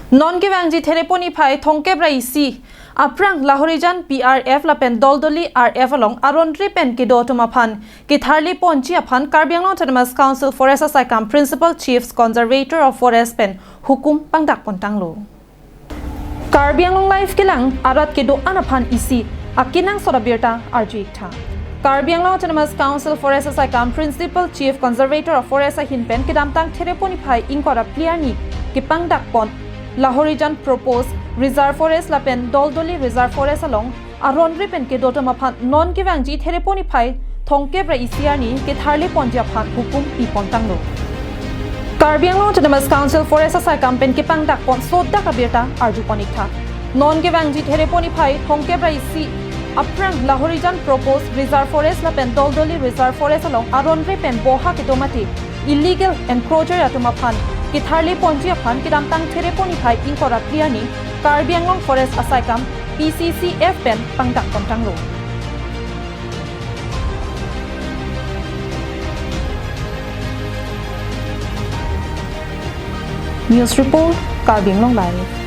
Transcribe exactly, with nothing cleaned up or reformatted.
Non kevangji Thereponi phai thongkep ra isi aphrang Lahorijan P R F lapen Doldoli R F along aron-re pen kedo atum aphan ketharli ponji aphan Karbi Anglong Autonomous Council Forest asaikam Principal Chief Conservator of Forest pen hukum pangdak pontanglo. Karbi Anglong Live kelang arat kedo-an aphan isi akenangsot abirta arju-ik tha. Karbi Anglong Autonomous Council Forest asaikam Principal Chief Conservator of Forest ahin pen kedamtang Thereponi phai ingkoi ra phli arni kepangdak pon Lahorijan Proposed Reserve Forest lapen Doldoli Reserve Forest along aron-re pen kedo atum aphan non kevangji Thereponi phai thongkep ra isi arni ketharli ponji aphan hukum pi pontanglo. Karbi Anglong Autonomous Council Forest asaikam pen kepangdak pon sodak abirta arju pon-ik tha. Non kevangji Thereponi phai thongkep ra isi aphrang Lahorijan Proposed Reserve Forest lapen Doldoli Reserve Forest along aron-re pen boha kedo mate illegal encroacher atum aphan ketharli ponji aphan kedamtang Thereponi phai ingkoi ra phli arni Karbi Anglong Forest asaikam P C C F pen pangdak pontanglo. News report, Karbi Anglong Live.